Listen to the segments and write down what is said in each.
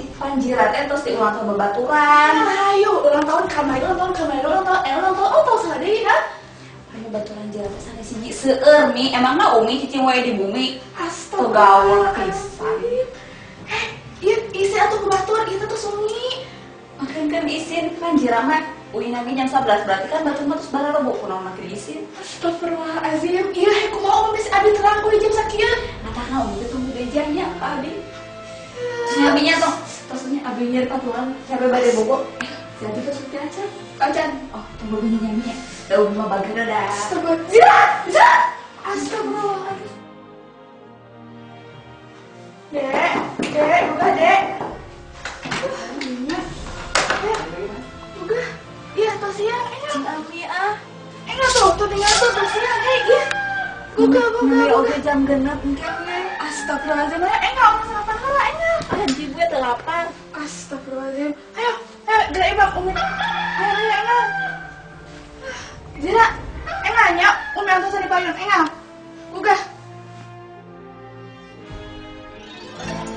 si Panjira teh tos di ulang tahun babaturan. Ayo ulang tahun kamari, ulang tahun kamari, ulang tahun, ulang tahun, oh tahun sadeu ha? Anu baturan jira teh sanes hiji seueur Mi, emangna Umi cicing wae di bumi. Astaga, gaul pisan. Ieu isi atuh ku batur, ieu teh sunyi. Makan isin Panjira mah uih nami jam 11 berarti kan batur mah terus balarobo kunaon make diisin. Astagfirullahalazim. Ieu heh kumaha Umi bisi abi terang kudu jam sakieu. Matana Umi teh tunggu bejanya ka abi. Terus abinya tuh, terusnya abi nyari paturan siapa bade bobo. Si abi tuh suti acan. Acan. Oh, tunggu bini nyaminya. Da Umi mah bager dah. Astagfirullah. Zira, Zira. Astagfirullahalazim. Dek, Dek, buka Dek. Buka. Iya, tos siang. Cing Ami ah. Enggak tuh, tuh tinggal tuh tos siang. Hei, iya. Buka, buka. Umi oge jam genep engke we. Astagfirullahalazim. Enggak, Umi sarapan heula enggak. Anjing gue teu lapar. Astagfirullahalazim. Ayo, ayo geura ibak Umi. Ayo, ayo, enggak. Zira, enggak nya, Umi antosan di payun, enggak. Buka.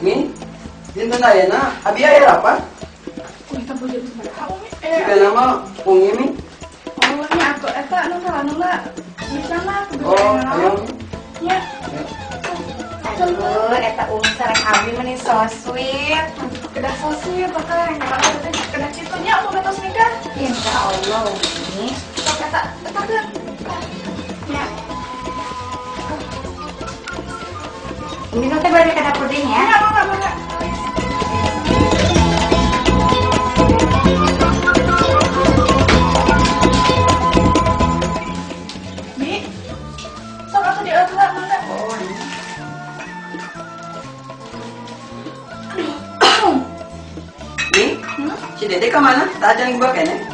Mi, dinten ayeuna abi aya rapat? Umi tempo jam sabaraha Umi? Siga nama Umi Mi. Oh, nya atuh eta anu salanuna bisa mah kudu Oh, ayo. Nya. Aduh, eta Umi sareng abi meni so sweet. Kedah so sweet bakal yang teh kedah kitu nya Umi tos nikah. Insyaallah Umi. Sok eta eta keun. Nya. Umi nanti balik ke dapur deh ya. Enggak, enggak, enggak. Bi, sok aku di lah, mangga. Oh, iya. Mi, si Dede ka mana? Tak acan gua kene.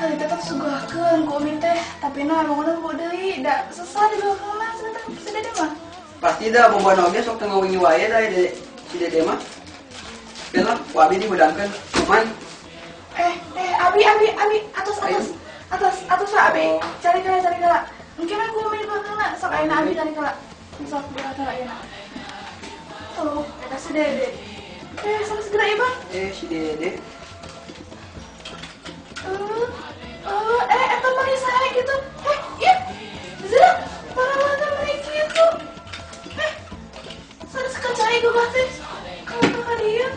Tadi tetep suguhakeun ku Umi teh, tapi na bangunna bobo deui, da sesat di belakang si Dede mah. Pasti dah boboan oge sok tengah wingi wae dah Dede, si Dede mah. Keun lah, ku abi dihudangkeun. Cuman Abi, abi, abi, atas, atas, atas, atas lah abi. Cari kala, cari kala. Mungkin aku mau belakangna, sok ayeuna abi cari kala. Sok belakang ayeuna. Tuh, eta si Dede. Sok segera ibang. Si Dede. Eta mah saha gitu. Ieu. Zira, parawan mah kitu. Sanes kacai gua teh. Kalau ka dieu.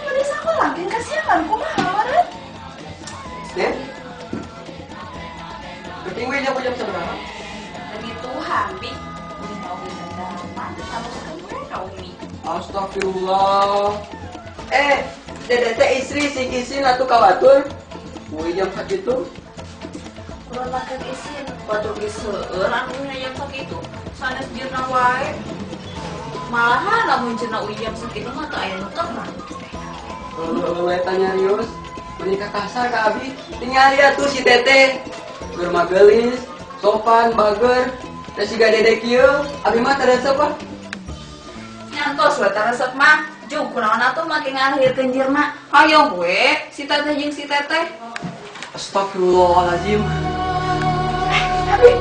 Meni sakola gen kasihan kumaha meureun? Dek. Penting we jam sabaraha? Tadi tuh Hambi Umi mau dandanan teruskeun we ka Umi. Astagfirullah. Dede teh istri sing isin atuh ka batur. We jam sakitu. Kurang makan isin, batur geus seueur anu jam sakitu. Sanes jirna wae. Malahan lamun cenah uih jam sakitu mah teu aya nu terang. Kalau tanya rius, menikah kasar ka abi, tinggal lihat tuh si Teteh. Germa gelis, sopan, bager, teh siga Dede kieu, abi mah teu resep ah. Nyantos we teu resep mah, jug kunaon atuh make ngalahirkeun jirna. Hoyong we si Teteh jeung si Teteh. Astagfirullahalazim. Abi.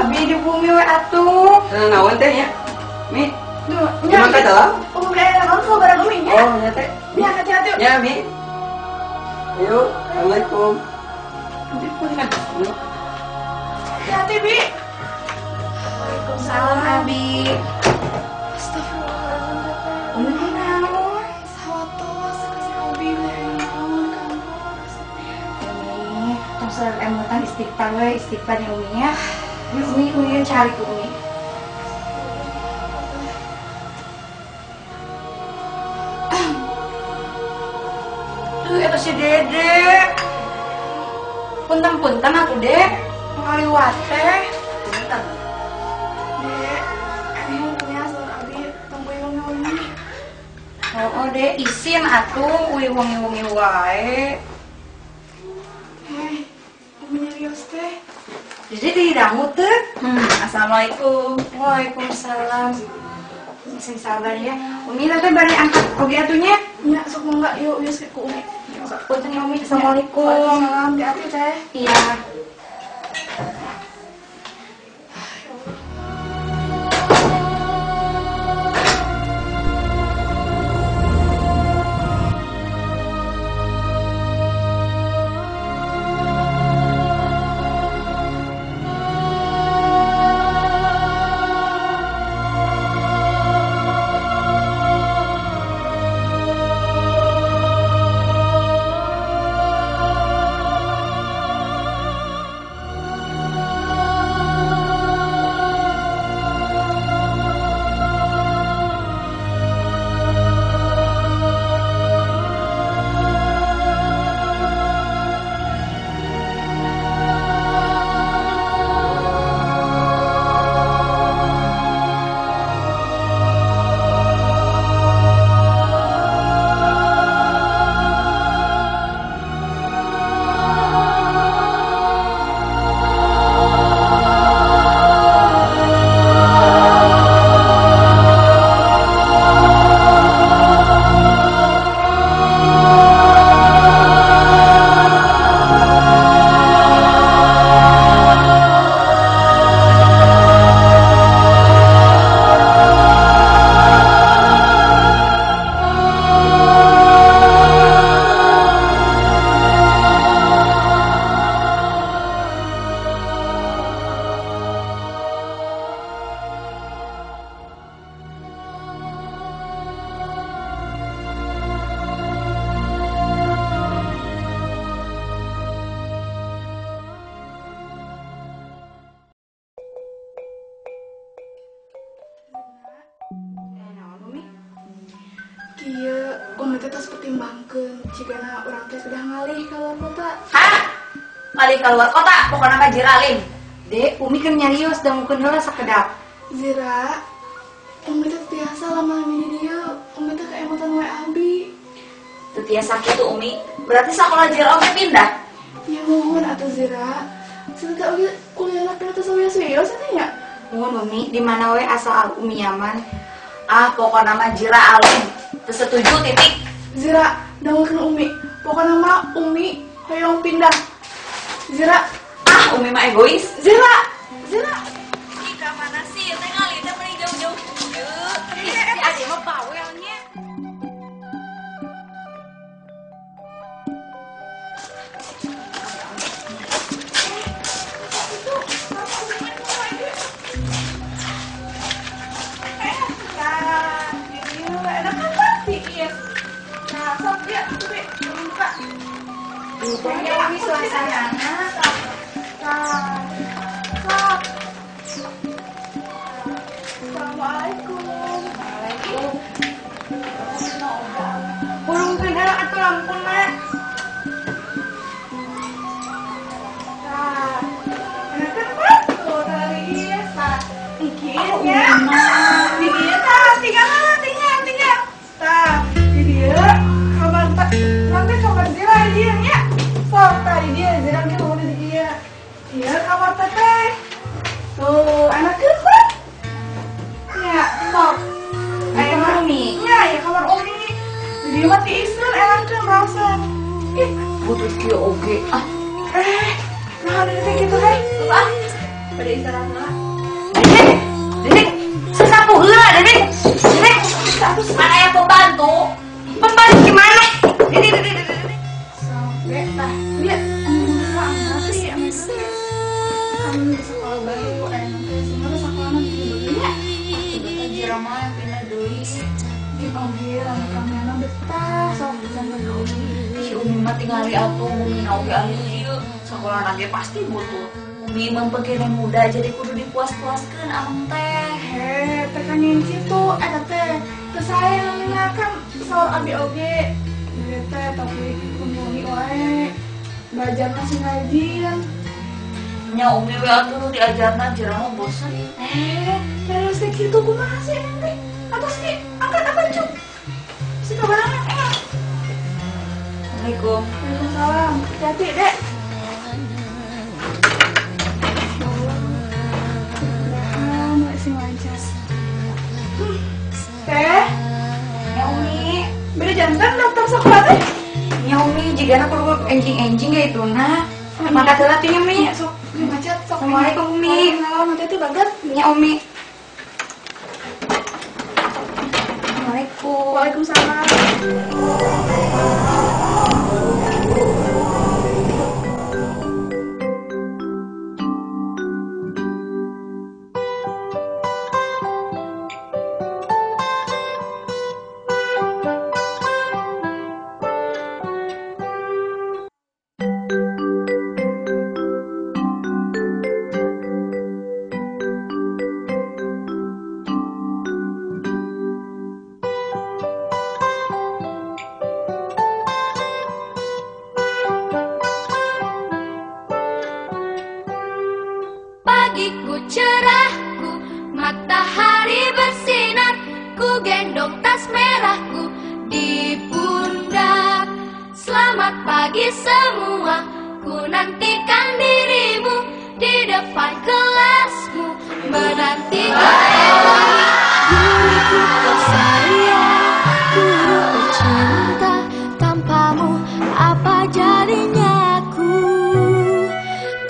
Abi di bumi we atuh. Naon teh nya? Mi. Duh, nya mangga dalam. Umi aya naon kalau bareng Umi nya? Oh, nya teh. Nya hati-hati. Nya, Mi. Ayo, Assalamualaikum. Hati-hati, Bi. Waalaikumsalam, Abi. Astagfirullahaladzim, Teteh. Umi naon? Sawatos kasih Abi we naon kantos. Umi, tong emutan istighfar we, istighfar ya Umi ya. Umi, Umi cari ke Umi. Tuh, eta si Dede. Punten-punten atuh, Dek. Ngaliwat teh. Punten. Dek, ini punya saur abi tong wengi-wengi. Oh, Dek, isin atuh uih wengi-wengi wae. Umi nyarios teh. Jadi didangu teh. Assalamualaikum. Waalaikumsalam. Sing sabar ya. Umi teh bari angkat oge atunya. Nya sok mangga yuk wios ku Umi. Punten ya Umi. Assalamualaikum. Waalaikumsalam. Hati-hati teh. Iya. Kieu Umi teh tos pertimbangkeun jigana urang teh sudah ngalih ka luar kota. Hah? Ngalih ka luar kota? Pokona mah jiralim. Dek, Umi keur nyarios dangukeun heula sakedap. Zira, Umi teh tiasa lama di dieu. Umi teh kaemutan we abi. Teu tiasa kitu Umi. Berarti sakola Zira oge pindah? Ya mohon atuh Zira. Sateuh oge kuliahna teh teu sawios-wios atuh nya. Mohon Umi, di mana we asal Umi nyaman. Ah, pokona mah Zira alim. Teu setuju titik. Zira, dangukeun Umi. Pokona mah Umi hoyong pindah. Zira, ah Umi mah egois. Zira, Zira. Ih, ka mana sih? Teh ngalih teh mending jauh-jauh kieu. Si Ade mah bawelnya. Pokoknya Umi suasana. Assalamualaikum. Waalaikumsalam. Hurungkeun heula atuh lampuna. Tah. Enakan Pak? Tuh tariis tah. Engkin nya. Di dieu tah tinggal tinggal tinggal. Tah, di dieu kamar teh nanti kamar Zira di dieu nya. Sok tah di dieu Zira ge mau di dieu. Ieu kamar teteh. Tuh, enakeun Pak? Nya, sok. Aya kamar Umi. Nya, ya kamar Umi. Di dieu mah tiiseun enakeun raosan. Ih, butut kieu oge. Ah. Nah, ada teh kitu heh. Ah. Pada istirahat heula. Dedek, Dedek, sesapu heula, Dedek. Dedek, kan aya pembantu. Pembantu gimana? Dedek, Dedek, Dedek. Sok, tah. Lihat, sih, di sekolah baru, nanti semua sekolah nanti dibelinya. Betah Zira mah yang pindah deui. Di oge rame-rameana betah, sok bisa ngegawe. Ih, Umi mah tingali atuh, Umi na oge ahli kieu. Sekolah ge pasti butuh. Umi mempegene muda jadi kudu dipuas-puaskeun ameng teh. Heh, teh kan yang kitu eta teh. Teu sae namina kan saur abi oge. Dede teh tapi umi wae. Belajar masih rajin. Nya Umi we atuh nu diajarna jerang mah bosen. Terus teh kitu kumaha sih emang teh? Atos ki, angkat cuk. Si kabarangan eh. Assalamualaikum. Waalaikumsalam. Hati-hati, Dek. Mudah-mudahan sing lancar. Teh, Ya Umi, beda jantan daftar sekolah teh. Ya Umi, jigana kudu enjing-enjing ya itu nah. Mangkat heula atuh nya Mi. Ya sok, macet sok. Assalamualaikum Umi. Waalaikumsalam, hati-hati banget. Ya Umi. Assalamualaikum. Waalaikumsalam. Pagiku cerahku, matahari bersinar, ku gendong tas merahku di pundak. Selamat pagi semua, ku nantikan dirimu di depan kelasmu, menantikan guruku tersayang, guru tercinta, tanpamu apa jadinya aku?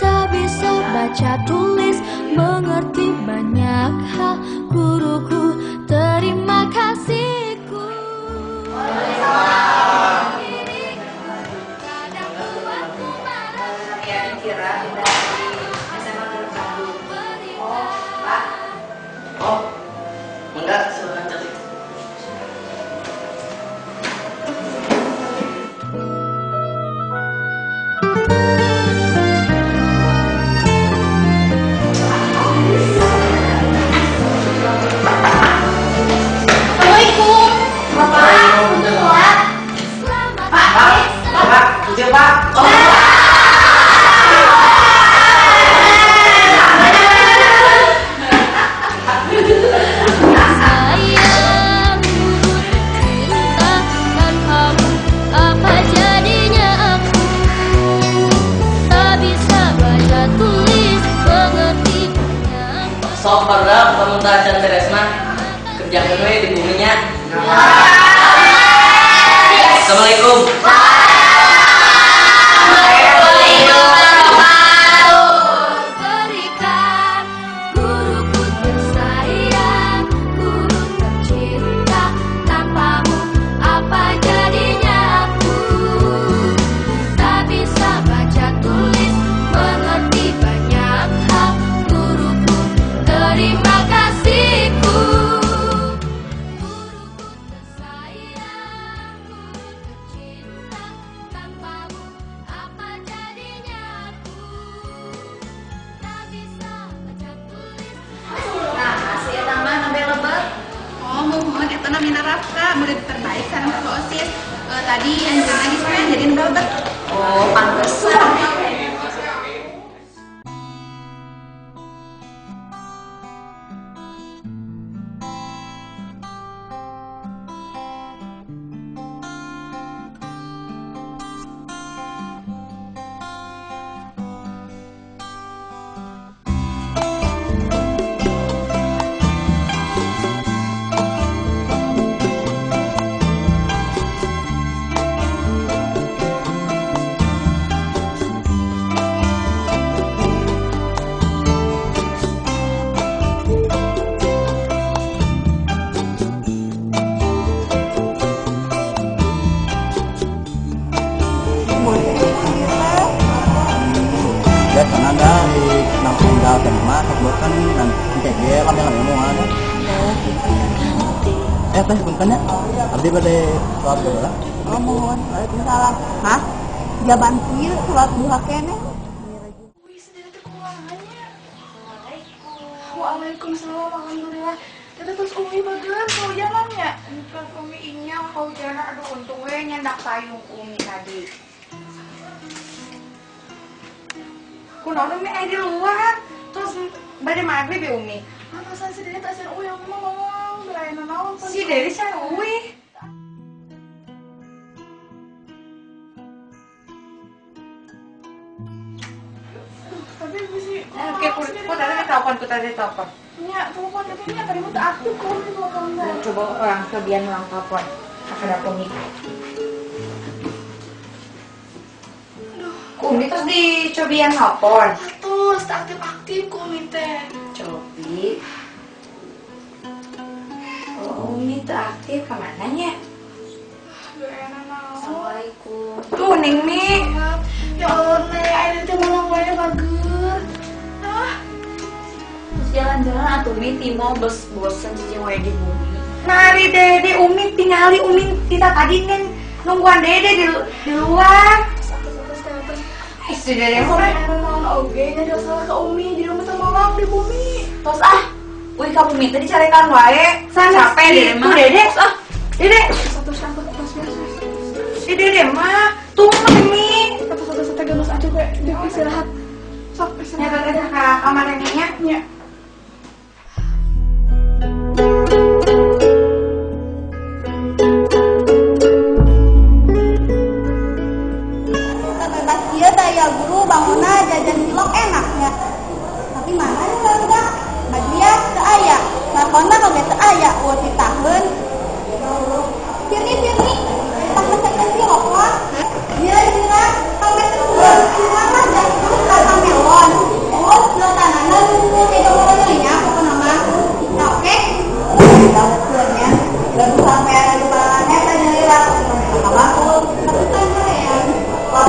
Tak bisa baca tulis, mengerti banyak hal, guruku terima kasihku. Ya kira dari SMA Negeri Bandung. Oh, Pak. Oh, enggak, silakan cari. Assalamualaikum. Bapak, telat. Pak, Pak, izin Pak. Oh. Sayang, guru tercinta, tanpamu apa jadinya aku? Tak bisa baca tulis, mengerti banyak. Sok barudak lamun teu acan beres mah kerjakeun we di buminya. Assalamualaikum. Berikan guruku tersayang, guru tercinta, tanpamu apa jadinya aku? Tak bisa baca tulis, mengerti banyak hal, guruku terima kasihku. Guruku tersayang, guru tercinta, tanpamu apa jadinya aku? Tak bisa baca tulis. Nah, si eta mah nembe lebet. Oh, mohon eta namina Rafka, murid terbaik sareng ketua OSIS. Tadi anjeunna dispen jadi nembe lebet. Oh, pantesan. Ya karena dari nang tinggal teh mah sok kan nanti ge lame-lame omongan. Teh punten nya. Abdi bade sholat dulu lah. Oh, mohon, waalaikumsalam. Hah? Jaban kieu sholat duha keneh. Kumaha nya? Assalamualaikum. Waalaikumsalam, alhamdulillah. Teteh terus Umi bagean kehujanan nya? Terus Umi inyang kehujanan, aduh untung we nyandak payung Umi tadi. Kunaon Umi aya di luar, terus bade maghrib ya Umi. Pantesan si Dede tak sia uih, Umi mah ngomong belain naon. Si Dede sia uih. Tapi bisi. Oke, ku tadi telepon, ku tadi telepon. Nya, telepon katanya tadi mah teu aktif ku Umi telepon teh. Coba orang cobian ulang telepon. Kakak Umi. Aduh. Ku Umi terus dicobian telepon. Terus teu aktif-aktif ku Umi teh. Cobi. Oh, Umi teu aktif kemana nya? Assalamualaikum. Tuh, Neng Mi. Ya Allah, Neng, ayo teh malang wae bager. Ah. Terus jalan-jalan atuh Mi timo bosen cicing wae di bumi. Nari Dede Umi tingali Umi tita tadi kan nungguan Dede di luar. Atas atas atas. Eh, si Dede mah naon oge nya salah ke Umi di rumah teh malang di bumi. Tos ah. Uy ka bumi teh dicarekan wae. Capek Dede mah. Dede. Ah, Dede. Satu satu tos biasa. Si Dede mah tuh Umi. Satu satu satu geus atuh we istirahat. Sok istirahat. Nya teh ka kamar neneknya. Nya. Guru bangunna jajan cilok enaknya. Tapi mana nih barudak? Badia teu aya, lakonna oge teu aya, eueuh titaheun. Firni-firni, pangmesekeun cilok mah. Jira-jira, pangmesekeun urang mah jatuh ka melon. Oh, seutanana luhur itu mah nya pokona mah. Nah, oke. Dapurkeun nya. Lalu sampai ada di palangan eta nyalira ka bakul. Atusan hoream. Wah,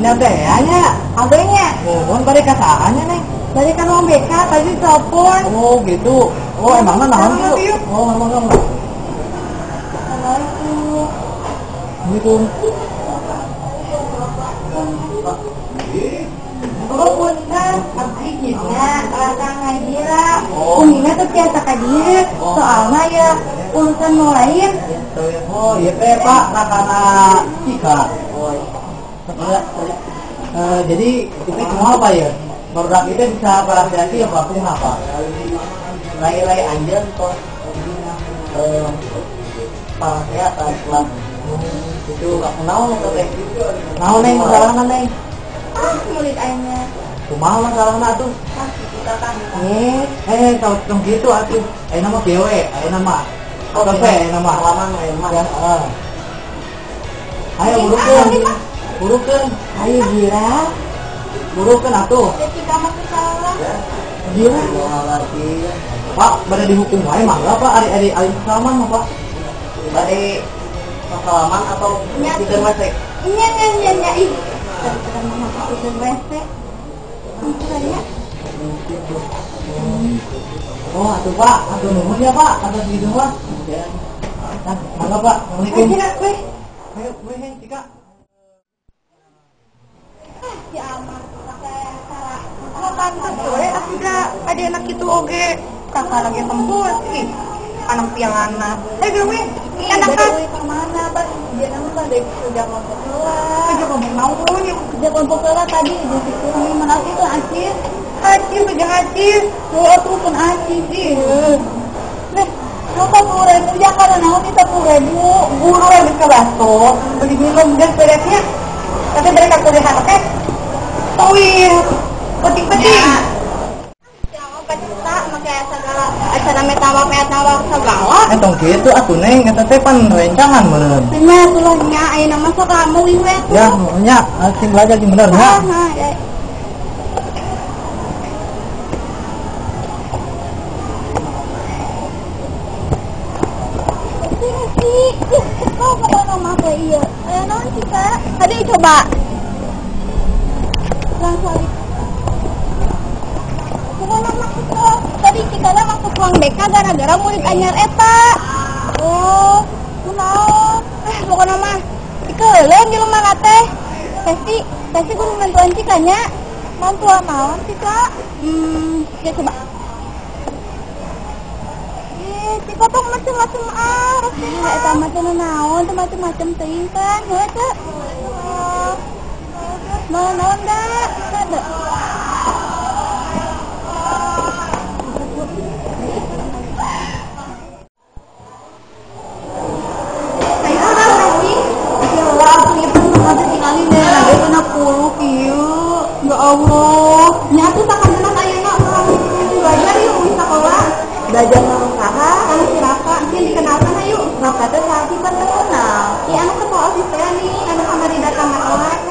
Nya abenya. Mohon bari kasaannya, Neng. Bari ka ruang BK tadi telepon. Oh, gitu. Oh, emangnya naon tuh? Oh, emang emang. Assalamualaikum. Assalamualaikum. Teu tiasa ka dieu, soalna ya urusan nu lain. Oh, iya teh Pak, rakana Cika. Jadi kita kumaha Pak ya? Produk itu bisa parasiasi ya Pak, kumaha Pak? Rai-rai anjeun tos parasea kelas itu naon teh? Naon neng masalahna neng? Ah, murid aingnya. Kumaha masalahna atuh? Ah, kita kan. Kalau tong kitu atuh. Ayeuna mah kieu we, ayeuna mah. Atos we ayeuna mah. Pengalaman we mah. Ya, heeh. Ayo burukeun. Burukeun. Ayo gila. Burukeun atuh. Ketika masuk salah. Gila. Pak, bade dihukum wae mangga Pak, ari ari salaman mah Pak. Bade salaman atau pikeun WC? Nya nya nya nya ih. Terus mama pikeun WC. Ya. Oh, atuh Pak, atuh nuhun ya Pak, atas gitu mah. Ya. Nah, mangga Pak, Assalamualaikum. Ayo, we Cika. Ah, si Amar pakai salah. Oh, pantes we asuda ada anak kitu oge. Kakak lagi lembut ih. Anak piangana. Ayo we, anak kan mana, Pak? Dia nama dari kerja kelompok heula. Kerja kelompok naon ya? Kerja kelompok heula tadi di situ kami mana itu acil. Acil kerja acil. Oh, atuh pun acil sih. Nih, 40.000 ya kalau naon kita 10.000 guru yang bisa baso beli minum dan beresnya. Tapi mereka kuliah teh. Tawir. Penting-penting. Acara metawa segala. Tong kitu atuh neng eta teh pan rencangan meureun. Nya atuh nya ayeuna mah sok kamu we tuh. Ya, nya sing belajar sing bener nya. Heeh. Kok kok mah teh ieu. Aya naon sih, Kak? Tadi coba. Langsung pokoknya masuk ke tadi kita masuk ruang BK gara-gara murid anyar eta. Oh, kunaon? Pokoknya mah dikeuleum jelema teh. Pasti kudu mantuan Cika nya. Mantuan naon Cika? Ya coba. Ih, Cika tuh macem-macem ah, resep eta macem naon, teu macem-macem teuing kan, heuh teu. Mau naon da? Ada. Ya Allah, nyatu sakantenan ayeuna urang belajar yuk di sekolah. Belajar sareng saha? Anu si Raka, sieun dikenalkan ayo. Raka teh saha sih pan terkenal. Ieu anu ketua OSIS teh nih, anu kamari datang ka kelas.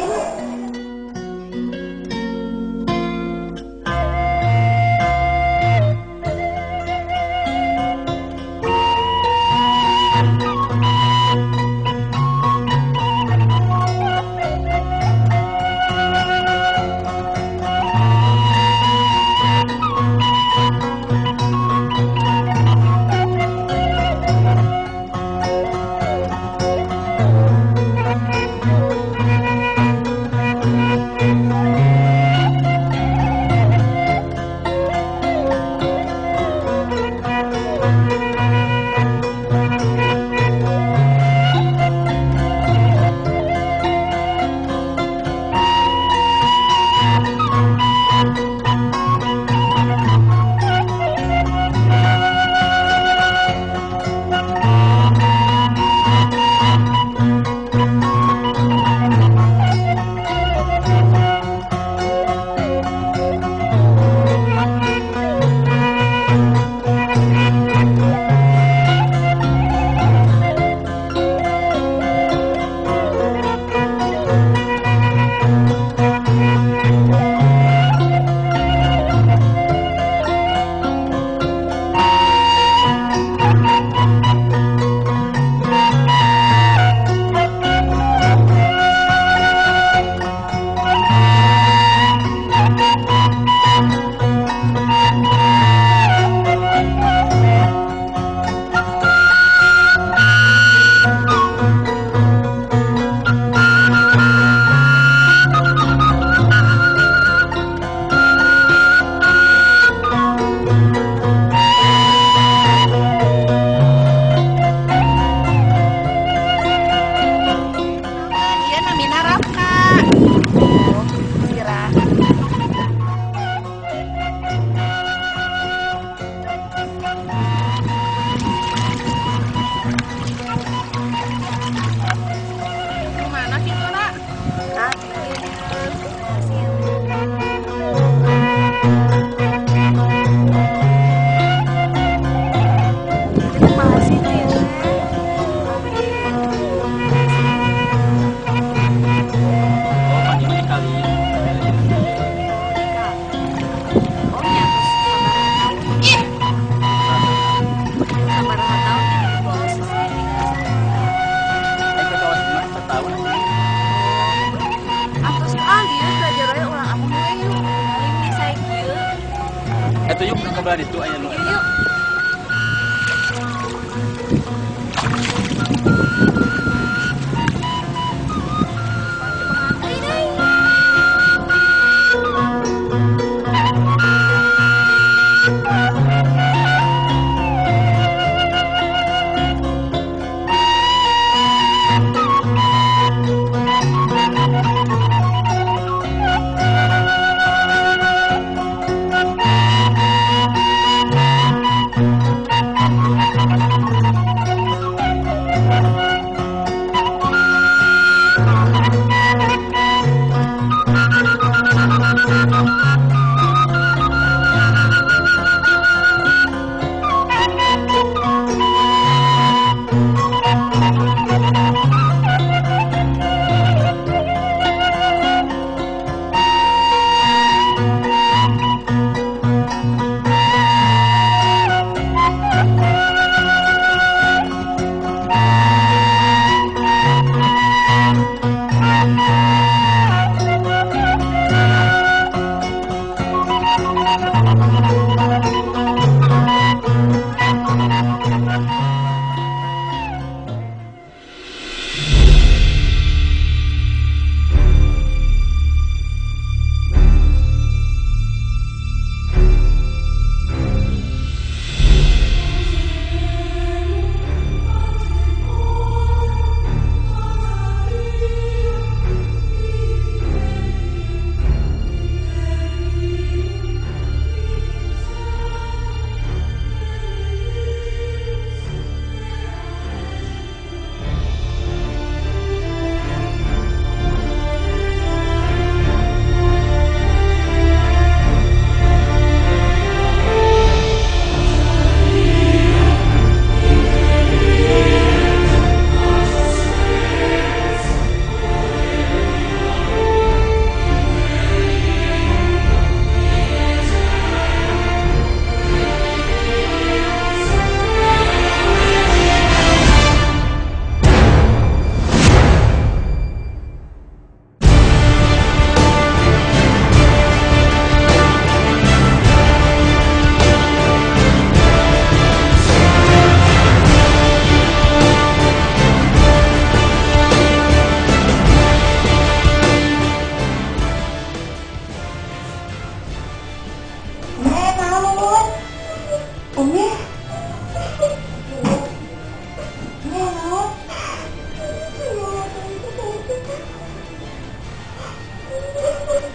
Atuh yuk ka belah ditu aya nu. Yuk.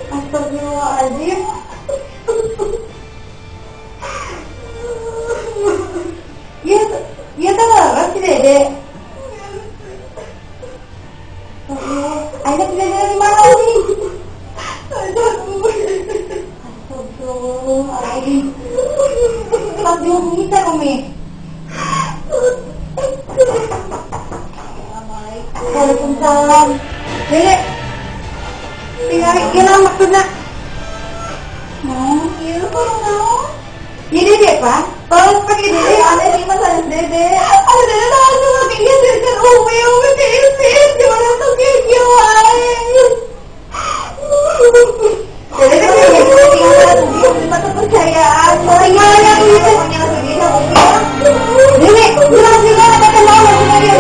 Astagfirullahaladzim. Iya tuh leres si Dede. Akhirnya si Dede di mana sih? Astagfirullahaladzim. Pas dihubungi teh Umi. Waalaikumsalam. Dede, tinggal gila maksudnya. Mau, iya kok mau. Iya Dede pak, tolong pakai Dede, ada di mana ada Dede. Ada Dede langsung pakai dia Dede Umi, Umi diisin, gimana tuh kayak gila. Dede kan kayak gitu, tinggal minta kepercayaan, tinggal yang itu punya sendiri sama Umi. Dede, bilang juga kata mau maksudnya dia.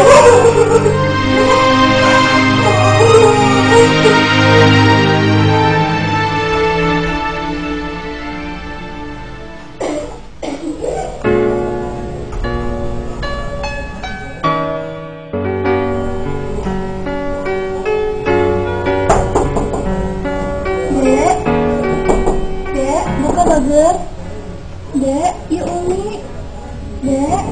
Dek, Dek, buka pagar. Dek, ya Umi. Dek.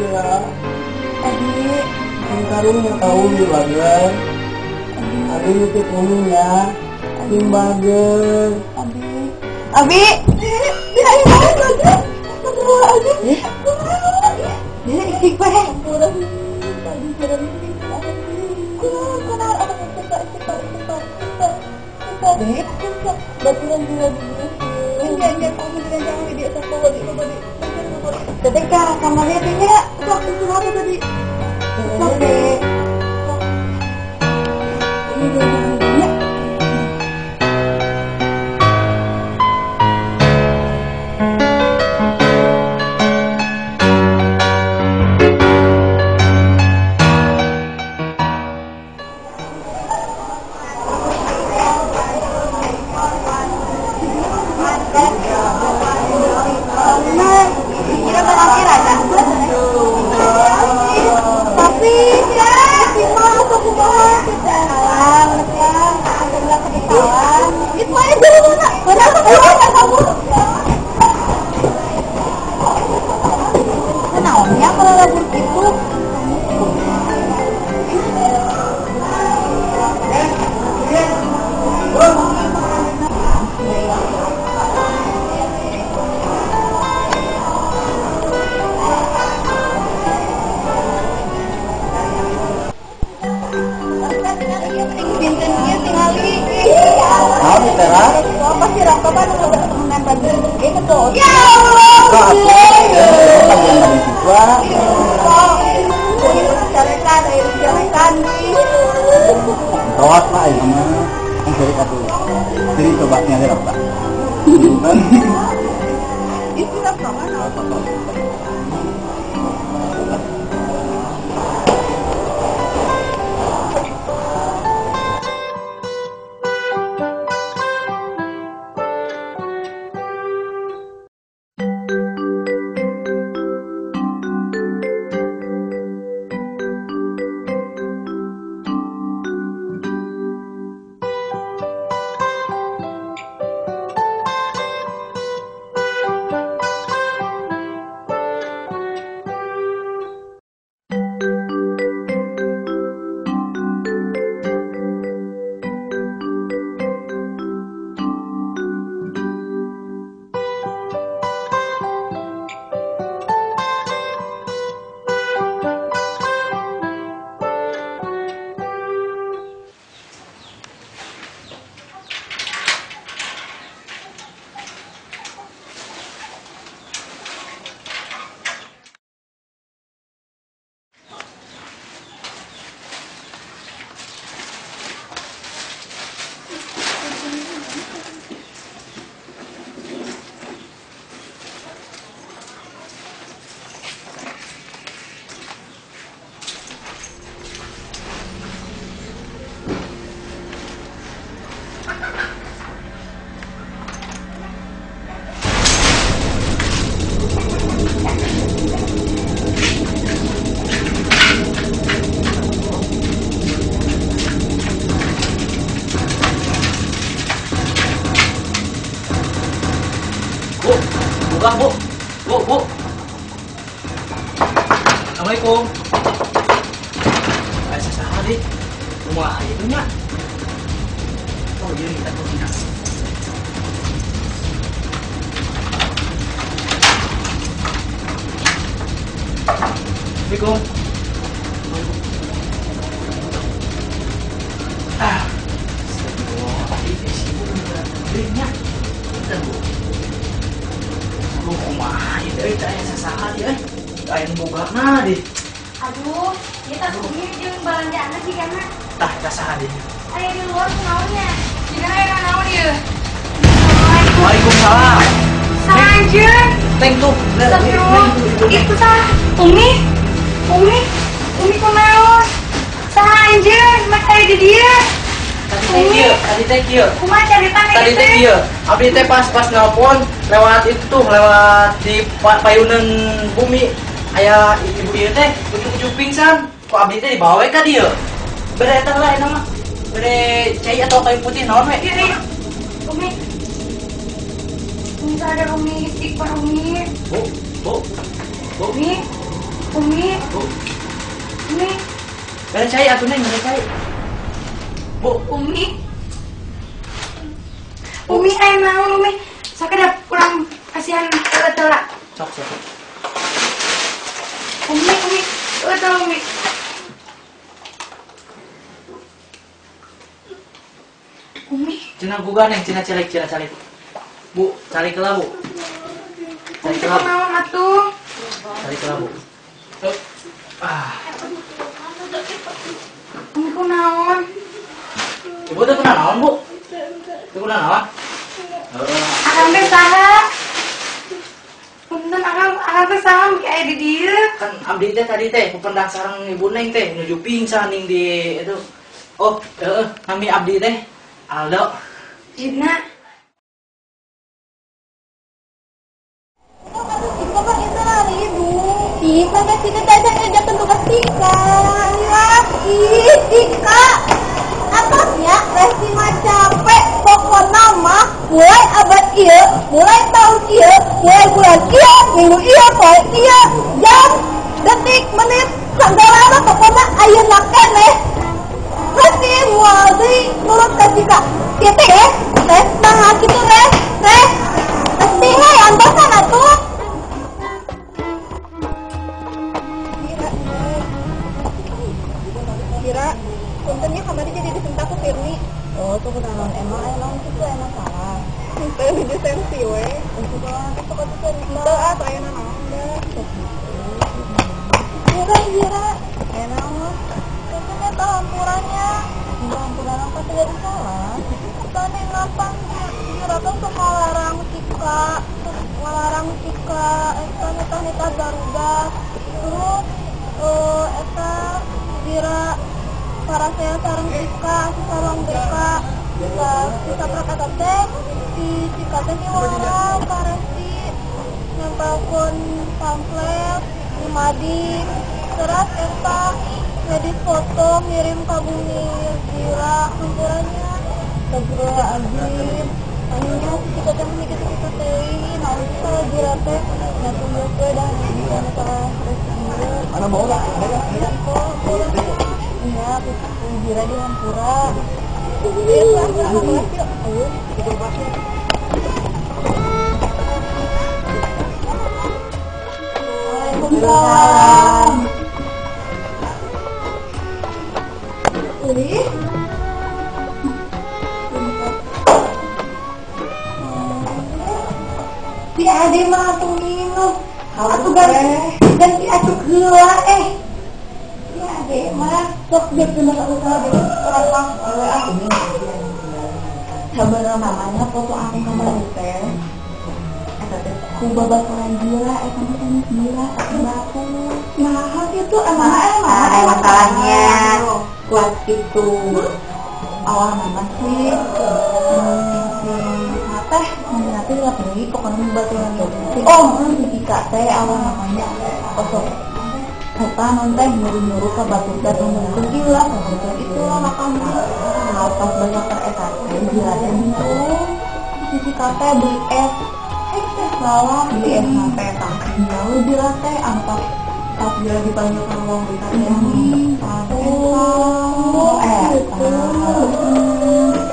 Jira. Abi, sing karunya ka Umi bager. Abi nitip Umi ya. Sing bager. Abi. Abi. Di ayo bager. Astagfirullahaladzim. Dek, istighfar. Dek, baturan juga Teteh ke arah kamarnya tehnya, sok istirahat tadi. Sok deh. Ini jangan ya. Rawat lah ya mah. Yang seri atuh. Seri coba nyari apa? Itu apa mana? Buka, Bu. Bu, Bu. Assalamualaikum. Ayo saha deh. Kumaha ieu nya? Oh, ieu kita kuncinya. Assalamualaikum. Ah. Astagfirullah, si ibu beneran nya. Punten, Bu. Aduh, kumaha ieu teh aya sasaha ieu euy. Aya nu bogana deh. Aduh, ieu tas Umi jeung balanjaanna jigana. Tah, eta saha deh. Aya di luar kunaonnya? Jigana aya naon ieu? Waalaikumsalam. Saranjeun. Neng tuh. Itu sah. Umi. Umi. Umi kunaon? Saha anjeun? Mas aya di dieu. Tadi teh kieu. Kumaha caritana tadi teh kieu. Abdi teh pas nelpon lewat itu tuh, lewat di payunan bumi. Aya ibu ieu teh ujug-ujug pingsan. Ku abdi teh dibawa ka dieu. Bere eta lah eta mah. Bere cai atau kayu putih naon we? Iya. Umi. Umi sadar Umi, istighfar Umi. Bu, Bu. Bu. Umi. Umi. Mere cai atuh Neng, mere cai. Bu, Umi. Umi aya naon Umi? Sakedap urang kasihan heula. Sok sok. Umi, Umi, heula Umi. Umi, cenah guga Neng, cenah calik, cenah calik. Bu, calik heula Bu. Calik heula. Naon atuh? Calik heula Bu. Ah. Umi kunaon? Ibu teh kunaon, Bu? Teu kunaon? Heeh. Akang teh saha? Punten akang, akang teh saha miki aya di dieu? Kan abdi teh tadi teh pependak sareng Ibu Neng teh nuju pingsan ning di itu. Oh, heeh, nami abdi teh Aldo. Jina. Ih, sampai situ teh ngerjakeun tugas Tika. Ih, Tika. Atasnya resi mah capek, pokona mah mulai abad ieu, mulai tahun ieu, mulai bulan ieu, minggu ieu, poe ieu, jam, detik, menit, sagalana pokona ayeuna keneh. Resi moal deui nurut ka Cika. Ieu teh res nah kitu res, res. Resi we antosan atuh. Kira puntennya kamari jadi disentak ku Firni. Oh, tuh kunaon emang aya naon kitu aya masalah. Henteu nuju sensi we. Henteu ah aya naon da. Kira kira aya naon. Punten eta hampurannya. Hampuran apa tidak salah. Tane ngapang kira teh sok ngalarang Cika, ngalarang Cika eta nitah-nitah barudak. Terus eta kira parasea sareng Cika, si sareng Deka, si saprak eta teh, si Cika teh miwarang ka Resi nempelkeun pamflet di mading, terus eta ngedit foto ngirim ka bumi Jira hampurannya. Astagfirullahaladzim, aninya si Cika teh meni kitu-kitu teuing, naon sih salah Jira teh, nya tunggu we dah masalah Resi ieu. Iya, Jira di hampura. Iya, kelas yuk. Ayo, kita kelas yuk. Waalaikumsalam. Uli? Si Ade mah langsung minum. Atuh ganti acuk heula eh. Si Ade mah sok biar bener aku salah deh. Orang pas ah ini. Sabar mamanya foto aku kemarin teh. Eta teh ku babaturan Jira, eta mah sanes Jira, eta batu. Nah, gitu emang emang masalahnya kuat gitu. Awal nama sih si teh nanti lah pergi pokoknya baturan oh si Cika teh awal namanya osok eta non teh nyuruh-nyuruh ke batur teh gila batur itu lah makan pas banyak eta teh gila teh si Cika teh beli es salah beli es teh tah jauh gila teh anu pas gila dipanggil ke ruang BK teh oh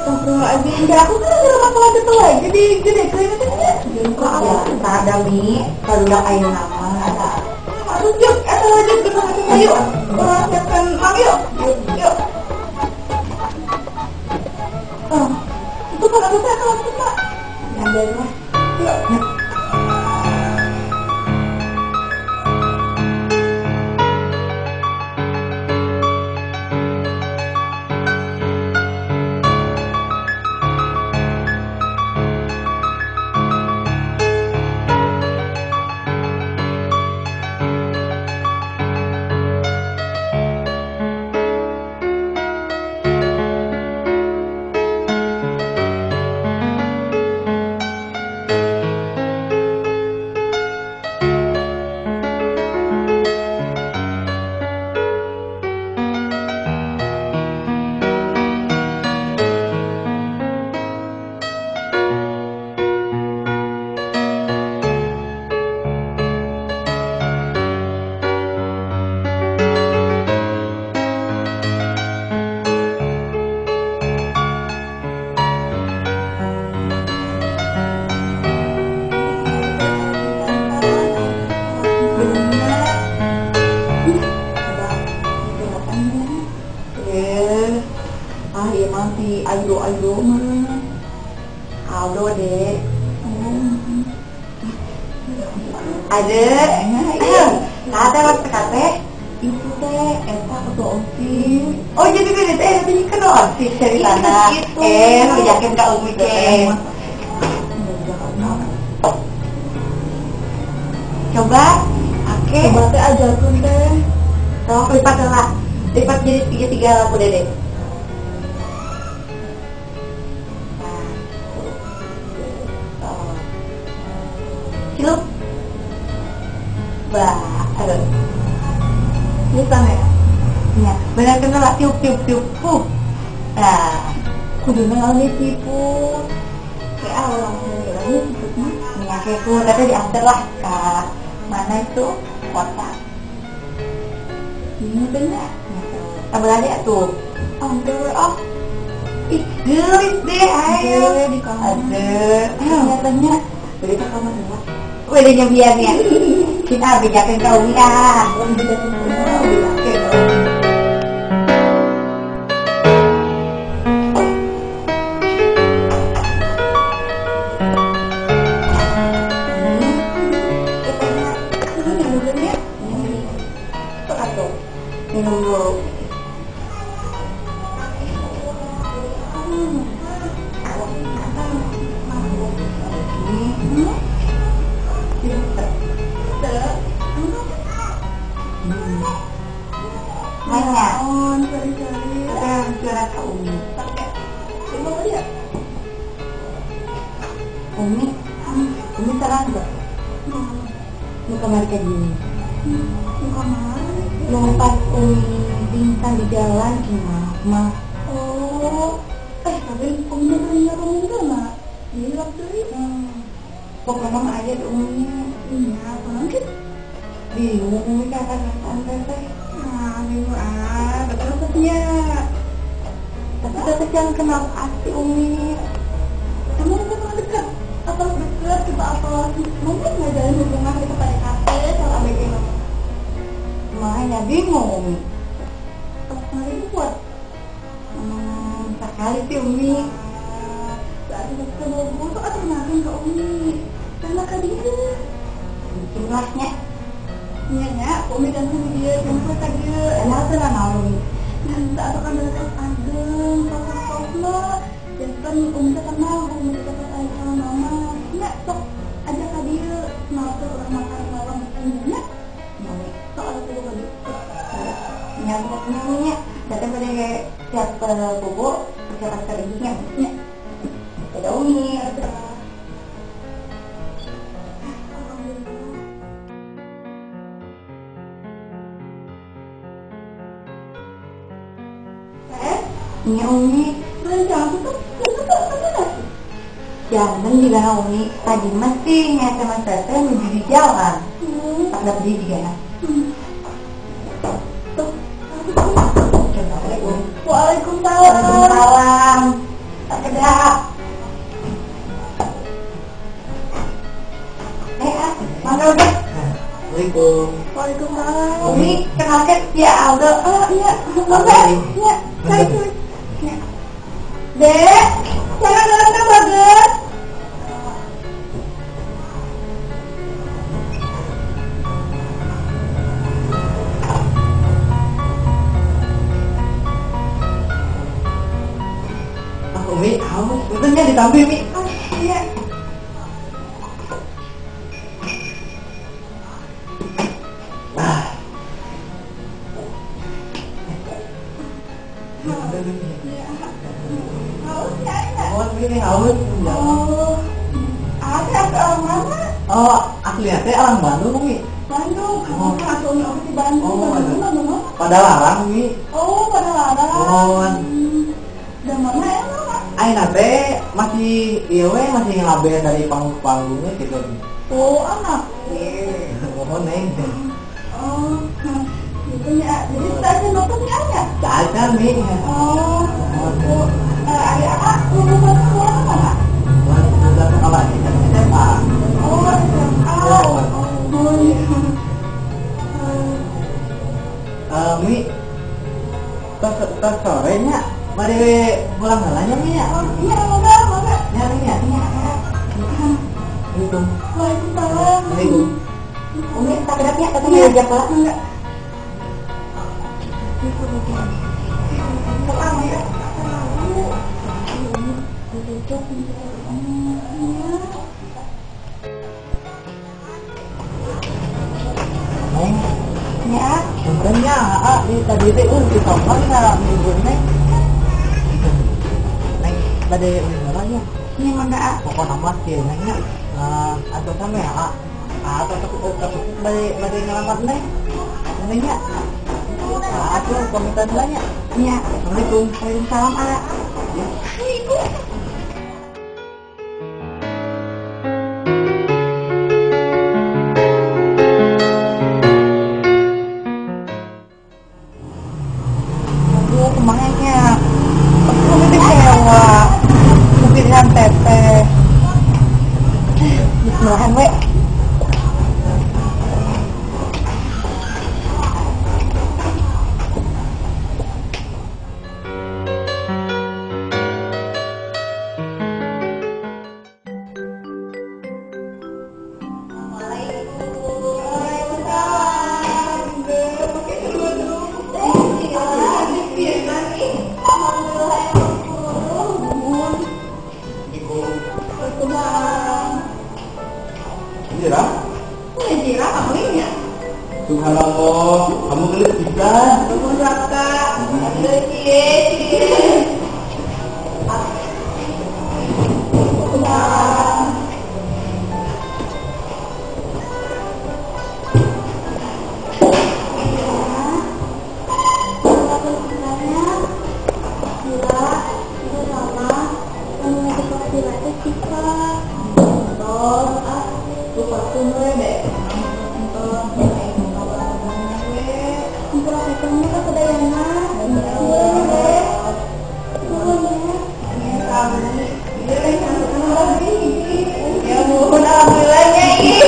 Astagfirullahaladzim, aku kan ada masalah itu aja di gede keren itu ya. Ya, ada mi, kalau udah ayo nama ada. Aduh, yuk, atau lanjut ke sana yuk. Orang siapkan mam yuk, yuk. Itu kan ada saya kalau itu pak. Yang dari mana? Yuk. Aldo mah. Aldo deh. Ada. Kata waktu kata itu teh eta ketua OSIS. Oh jadi beda teh nanti ketua OSIS ceritana. Yakin ka Umi ke. Coba, oke. Coba teh ajarkeun teh. Tolong lipat lah. Lipat jadi tiga-tiga lampu dede. Nah. Cilup. Bah, aduh. Bisa ya? Iya, benar kena lah tiup tiup tiup. Puh. Nah, kudu naon tipu. Kayak awal lagi tiputnya. Iya, kayak ku tapi diantar lah ke mana itu kota. Ini benar. Tambah lagi tuh. Antar ah. Ih, gelis deh, ayo. Di kamar. Ada. Nyatanya beli ke kamar dulu. Udah nyobian ya. Kita bejakan ke Umi ah. Bejakan. Minum dulu. Mainnya. Curhat ke Umi. Umi, Umi terang gak? Mau kamar kayak gini. Mau pas Umi pingsan di jalan gimana? Ma. Oh, tapi Umi punya rumah mana? Di waktu itu. Pokoknya mah aja tuh Umi. Iya, mungkin. Bingung Umi kapan-kapan teteh. Nah, bingung ah, betul maksudnya. Tapi teteh jangan kenal asli Umi. Kamu itu sama dekat atau dekat coba atau mungkin nggak jalan hubungan itu pada KT sama ABG Makanya bingung Umi. Terus kemarin buat sekali sih Umi. Berarti ketemu busuk atau kenalin ke Umi. Karena ke dia. Jumlahnya. Iya ya, Umi dan dia jemput aja. Enak tuh lah mau Umi. Nanti atau kan dari kelas ageng, kelas sosma. Jangan Umi kenal, Umi tetap aja sama mama. Nggak, sok aja ke dia. Mau tuh orang makan malam. Nggak. Sok ada tuh lagi. Nyamuk nyamuknya. Datang pada siap bobo, persiapan perginya. Ya. Dadah Umi. Iya Umi, jangan juga Umi. Tadi masih nge-SMS teteh menuju di jalan. Tak dapat beli juga. Waalaikumsalam. Waalaikumsalam. Tak kedap. Mangga udah. Waalaikumsalam. Waalaikumsalam. Umi, kenalkan ya Aldo. Oh iya, Mangga. Iya, cari. Dek, jangan datang bagus. Ah, Umi, haus. Betulnya ditambah, Mi. Ah, iya. Ah. Ini haus. Oh, ada orang mana? Oh, asli teh orang Bandung, Umi. Bandung, kamu kan asli Umi di Bandung. Oh, Bandung, mana? Padalarang, Umi. Oh, Padalarang. Oh. Dan mana ya, Mama? Ayeuna teh masih ieu we masih ngelabel dari panggung-panggungnya gitu. Oh, anak. Mohon, Neng. Oh, gitu ya. Jadi tadi nontonnya ya? Caca, Mi. Oh. Oh. Ayah, lulusan sekolah mana? Lulusan sekolah di SMA. Oh, SMA. Oh, iya. Mi, tos sorenya Bade pulang heula nya Mi ya. Oh, iya, mangga, mangga. Ya, Mi ya. Iya. Assalamualaikum. Waalaikumsalam. Assalamualaikum. Umi, tak kedap ya, katanya ngajak heula, mangga. Neng, Ya, punten nya, tadi teh di tongkol ka ibu Neng. Neng, bade ulin heula nya. ini mangga A. Pokokna mah kieu Neng nya. Atosan we A. Tos bade ngalamar Neng. Neng nya. Atuh pamitan heula nya. Iya. Assalamualaikum. Waalaikumsalam A. Aduh, kumaha nya? Aku kecewa. Pilihan teteh. Bismillahan we. Jira? Jira, kamu ini ya? Subhanallah, kamu gelis pisan. Nuhun Raka. Cie, cie. Ya mohon alhamdulillahnya ih.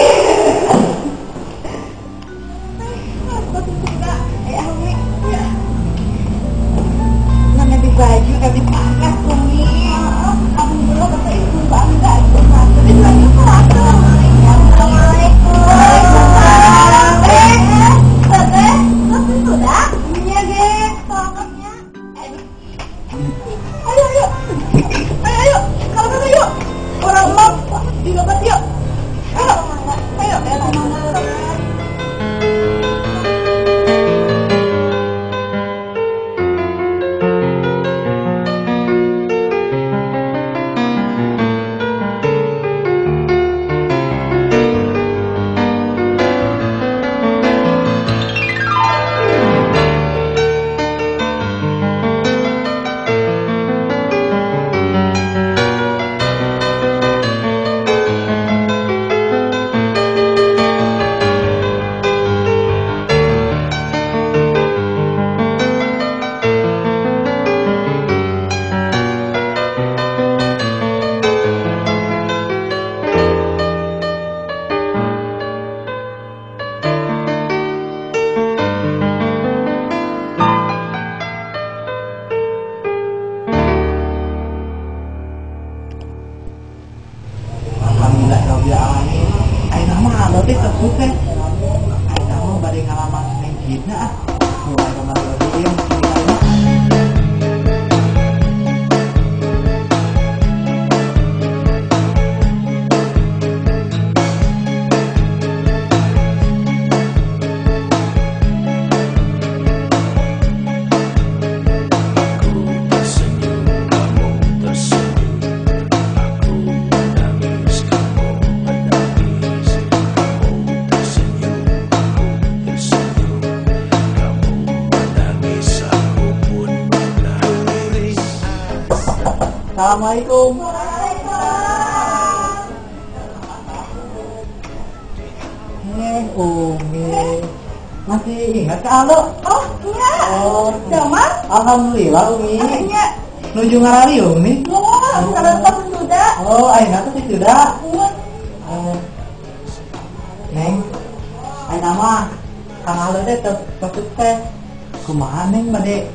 Mana di baju kami pangkas Umi. Alhamdulillah kata ibu bangga itu tapi lagi Assalamualaikum. Waalaikumsalam. Teteh, sudah? Iya ge, tolongnya. Ayo ayo. Ayo ayo, kalau kata yuk. Orang mau dilobat yuk. Ayo. Ayo, ayo. Alhamdulillah rabbil alamin. Ayeuna mah alo teh tos sukses. Ayeuna mah bade ngalamar Neng Gina ah. Bismillahirrahmanirrahim. Aku tersenyum, kamu tersenyum. Aku menangis, kamu menangis. Kamu tersenyum, aku tersenyum. Kamu menangis, aku pun menangis. Assalamualaikum. Umi, masih ingat ke Alo? Oh, iya. Oh, Jamal? Alhamdulillah Umi. Iya. Nuju ngarari Umi. Oh, kalau tos sudah. Oh, ayeuna teh sudah. Neng, ayeuna mah Kang Alo teh tos sukses. Kumaha Neng bade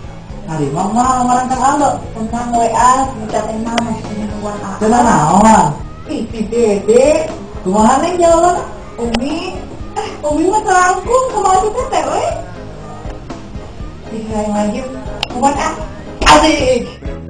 Narima mah lamaran Kang Aldo. Tenang we ah, minta tenang masih nungguan ah. Cenah naon? Ih, si Dede. Kumaha Neng jawabanna? Umi, Umi mah terangkung sama si Teteh we. Ih, sayang lagi. Kuman ah. Asik.